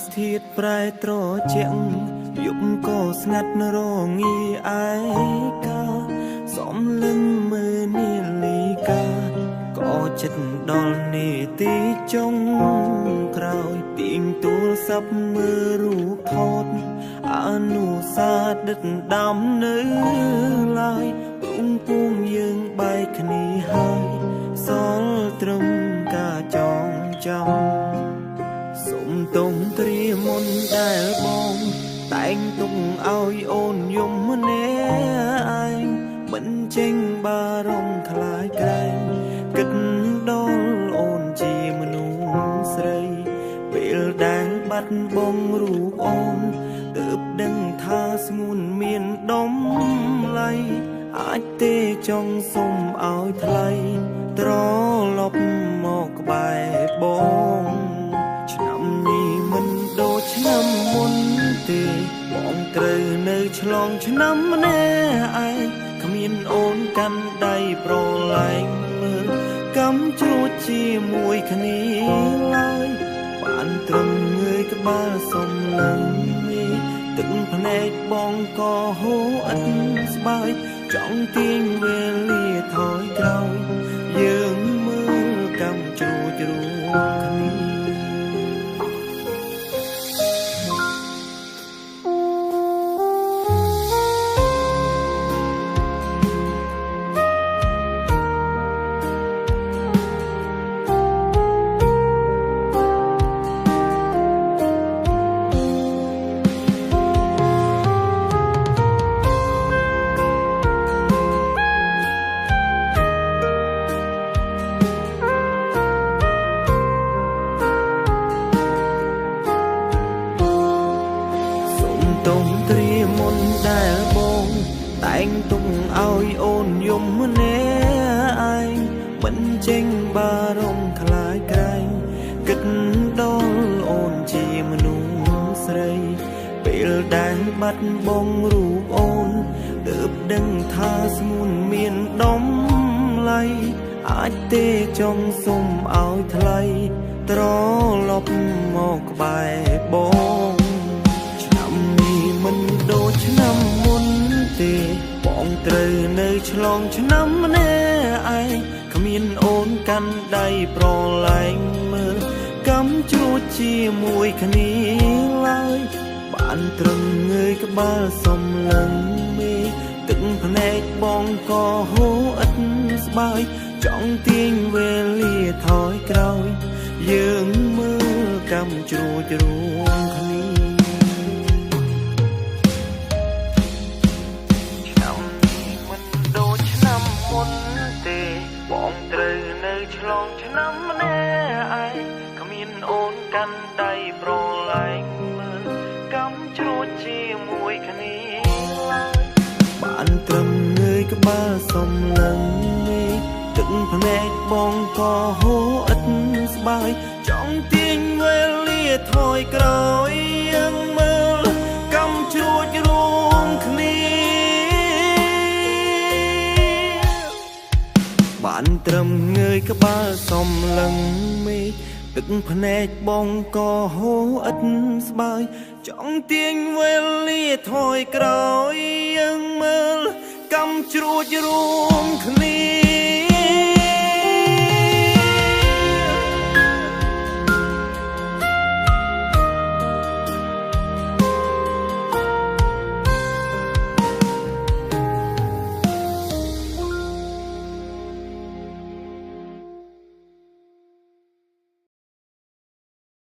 ស្ថិតប្រែត្រជាក់យប់ក៏ស្ងាត់រងាឯកាសំលឹងមើលនាលីកាក៏ចិត្តដល់នីតិចុងក្រោយទាញទូរស័ព្ទមើលរូបថតអនុសាសន៍ដិតដាំនៅឡើយព្រំពងយើងបែកគ្នាហើយសល់ត្រឹមការចងចាំសុំទុំត្រៀមមុនដែលបងតែងទុកឲ្យអូនយំម្នាក់ឯងមិនចេញបារម្ភខ្លាចក្រែងគិតដល់អូនជាមនុស្សស្រីពេលដែលបាត់បងរូបអូនទើបដឹងថាស្ងួនមានដុំឡៃអាចទេចង់សុំឲ្យថ្លៃត្រឡប់មកក្បែរបងឆ្នាំនេះមិនដូចឆ្នាំមុនទេបងត្រូវនៅឆ្លងឆ្នាំម្នាក់ឯងគ្មានអូនកាន់ដៃប្រឡែងមើលកម្មជ្រួចជាមួយគ្នាឡើយបានត្រឹមងើយក្បាលសំលឹងមេទឹកភ្នែកបងក៏ហូរឥតស្បើយចង់ទាញវេលាថយក្រោយយើងមើលកម្មជ្រួចរួមគ្នាទុំត្រៀមមុនដែលបងតែងទុកឲ្យអូនយំម្នាក់ឯងមិនចេញបារម្ភខ្លាចក្រែងគិតដល់អូនជាមនុស្សស្រីពេលដែលបាត់បងរូបអូនទើបដឹងថាស្ងួនមានដុំឡៃអាចទេចង់សុំឲ្យថ្លៃត្រឡប់មកក្បែរបងមិនដូចឆ្នាំមុនទេបងត្រូវនៅឆ្លងឆ្នាំម្នាក់ឯងគ្មានអូនកាន់ដៃប្រឡែងមើលកម្មជ្រួចជាមួយគ្នាឡើយបានត្រឹមងើយក្បាលសំលឹងមេទឹកភ្នែកបងក៏ហូរឥតស្បើយចង់ទាញវេលាថយក្រោយយើងមើលកម្មជ្រួចរួមគ្នាមុនទេបងត្រូវនៅឆ្លងឆ្នាំម្នាក់ឯងគ្មានអូនកាន់ដៃប្រឡែងមើលកម្មជ្រួចជាមួយគ្នាឡើយបានត្រឹមងើយក្បាលសំលឹងមេទឹកភ្នែកបងក៏ហូរឥតស្បើយចង់ទាញវេលាថយក្រោយយើងមើលកម្មជ្រួចរួមគ្នាបានត្រឹមងើយក្បាលសំលឹងមេឃទឹកភ្នែកបងក៏ហូរឥតស្បើយចង់ទាញវេលាថយក្រោយយើងមើលកម្មជ្រួចរួមគ្នា